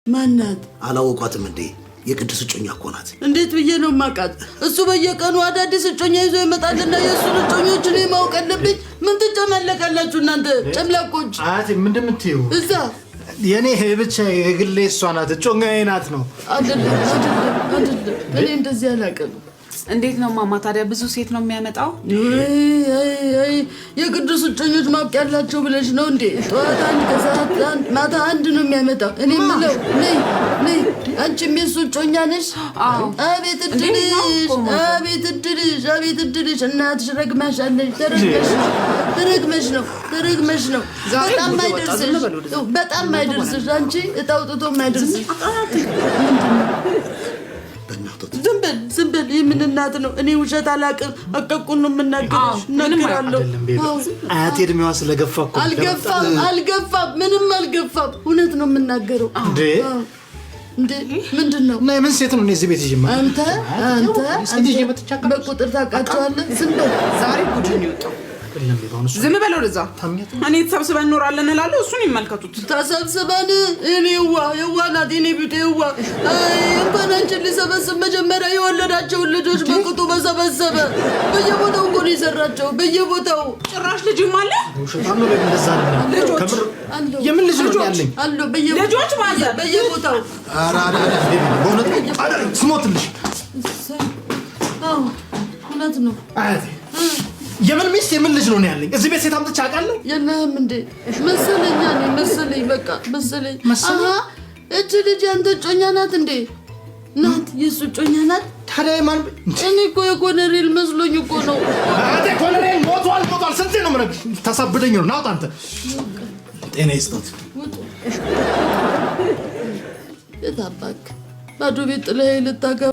ማናት? አላወቋትም እንዴ? የቅዱስ እጮኛ እኮ ናት። እንዴት ብዬ ነው የማውቃት? እሱ በየቀኑ አዳዲስ እጮኛ ይዞ ይመጣልና የእሱን እጮኞች እኔ ማወቅ አለብኝ? ምን ትጨማለቃላችሁ እናንተ ጨምላቆች? አያቴ ምንድን የምትይው? እዛ የኔ ብቻ የግሌ እሷ ናት፣ እጮኛዬ ናት ነው። አይደለም፣ አይደለም፣ አይደለም። እኔ እንደዚህ አላውቅም። እንዴት ነው ማማ ታዲያ ብዙ ሴት ነው የሚያመጣው? አይ፣ የቅዱስ እጮኞች ማወቅ ያላቸው ብለሽ ነው እንዴ? ጠዋት አንድ፣ ከሰዓት አንድ፣ ማታ አንድ ነው የሚያመጣው። እኔ የምለው፣ ነይ ነይ፣ አንቺም የእሱ እጮኛ ነሽ? አቤት እድልሽ፣ አቤት እድልሽ፣ አቤት እድልሽ! እናትሽ ረግማሻለች። ተረግመሽ ነው፣ ተረግመሽ ነው፣ ተረግመሽ ነው። በጣም ማይደርስሽ፣ በጣም ማይደርስሽ፣ አንቺ እጣ አውጥቶ ማይደርስሽ። ዝም በል፣ ዝም በል። ይህ ምን እናት ነው? እኔ ውሸት አላውቅም። አቀቁን ነው የምናገርሽ፣ እናገራለሁ። አያቴ እድሜዋ ስለገፋ እኮ። አልገፋም፣ አልገፋም፣ ምንም አልገፋም። እውነት ነው የምናገረው። እንዴ! እንዴ፣ ምንድን ነው? እና የምን ሴት ነው እኔ እዚህ ቤት ይዤ አንተ አንተ በቁጥር ታውቃቸዋለህ። ዝም በል። ዛሬ ጉድን ይወጣው። ዝም በለው ወደዛ። እኔ ተሰብስበን እንኖራለን እላለሁ። እሱን ይመልከቱት። ተሰብስበን እኔ የዋ የዋ ናት የኔ ቢጤ የዋ። አይ፣ እንኳን አንቺን ሊሰበስብ መጀመሪያ የወለዳቸውን ልጆች በቅጡ በሰበሰበ። በየቦታው እኮ ነው የሰራቸው፣ በየቦታው። ጭራሽ ልጅም አለ። ውሸታም ነው። እንደዛ አይደለም። ልጆች የምን ልጅ ነው ያለኝ? አለው። ልጆች ማዘር። በየቦታው። ኧረ ኧረ፣ በእውነት ስሞትልሽ። አዎ፣ እውነት ነው። አያቴ የምን ሚስት የምን ልጅ ነው ያለኝ? እዚህ ቤት ሴት አምጥቼ አውቃለሁ? የለህም እንዴ? መሰለኝ፣ እኔ መሰለኝ፣ በቃ መሰለኝ። መሰለኝ? አሀ፣ እች ልጅ ያንተ እጮኛ ናት እንዴ? ናት፣ የእሱ እጮኛ ናት። ታዲያ የማን? እኔ እኮ የኮሎኔል መስሎኝ እኮ ነው። አያቴ ኮሎኔል ሞቷል፣ ሞቷል። ስንቴ ነው የምነግርሽ? ታሳብደኝ ነው። ናውጣ አንተ። ጤና ይስጦት። ውጡ። የት አባክ ባዶ ቤት ጥለኸኝ ልታገባ?